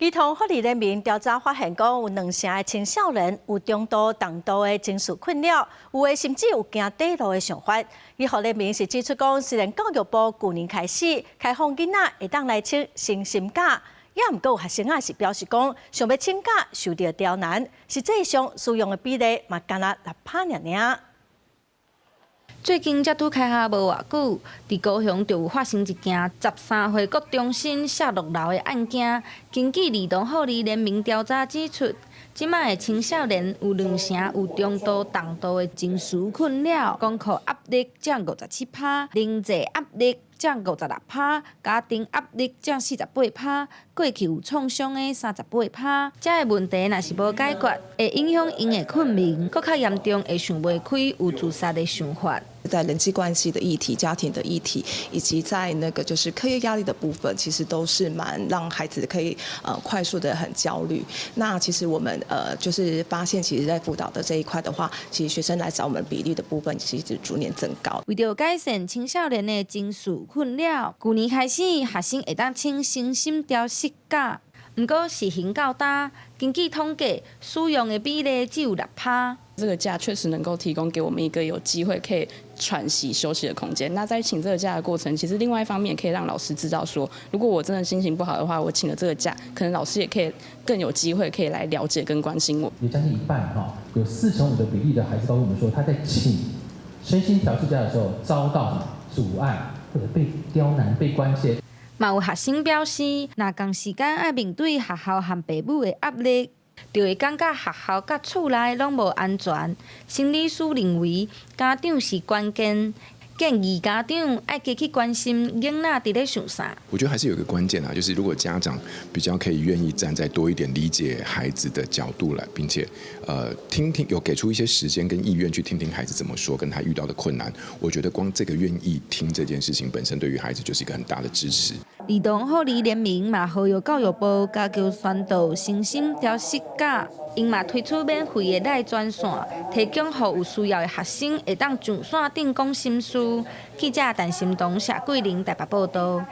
兒童福利聯盟調查發現，講有兩成的青少年有中度、重度的情緒困擾，有的甚至有行短路的想法。兒福聯盟是指出講，雖然教育部舊年開始開放囡仔會當來請身心假，也毋過有學生仔是表示講，想欲請假受著刁難，實際上使用的比例嘛干焦6趴爾爾。最近才拄開學無偌久，佇高雄就有發生一件13歲國中生摔落樓的案件。根據兒童福利聯盟調查指出，這擺的青少年有兩成有中度、重度的情緒困擾，功課壓力佔57趴，人際壓力佔56趴，家庭壓力佔48趴，過去有創傷的38趴。這个問題若是無解決，會影響𪜶的睏眠，閣較嚴重會想袂開，有自殺的想法。在人際關係的議題、家庭的議題，以及在那個就是課業壓力的部分，其實都是蠻讓孩子可以快速的很焦慮。那其實我們就是發現，其實在輔導的這一塊的話，其實學生來找我們比例的部分，其實逐年增高。為著改善青少年的情緒困擾，舊年開始學生會當請身心調適假，毋過實行到今，根據統計，使用的比例只有6趴。這個假確實能夠提供給我們一個有機會可以喘息休息的空間。那在請這個假的過程，其實另外一方面可以讓老師知道說，如果我真的心情不好的話，我請了這個假，可能老師也可以更有機會可以來了解跟關心我。有將近一半哈，有4成5的比例的孩子告訴我們說，他在請身心調適假的時候遭到阻礙或者被刁難、被關切。嘛有學生表示，若仝時間愛面對學校和爸母的壓力，就會感覺學校佮厝內攏無安全。心理師認為，家長是關鍵，建議家長愛加去關心囡仔佇咧想啥。我覺得還是有一個關鍵啊，就是如果家長比較可以願意站在多一點理解孩子的角度來，並且聽聽有給出一些時間跟意願去聽聽孩子怎麼說，跟他遇到的困難，我覺得光這個願意聽這件事情本身，對於孩子就是一個很大的支持。兒童福利聯盟嘛，呼籲教育部加強宣導身心調適假，𪜶嘛推出免費的 LINE 專線，提供予有需要的學生會當上線頂講心事。記者陳心彤、謝桂玲台北報道。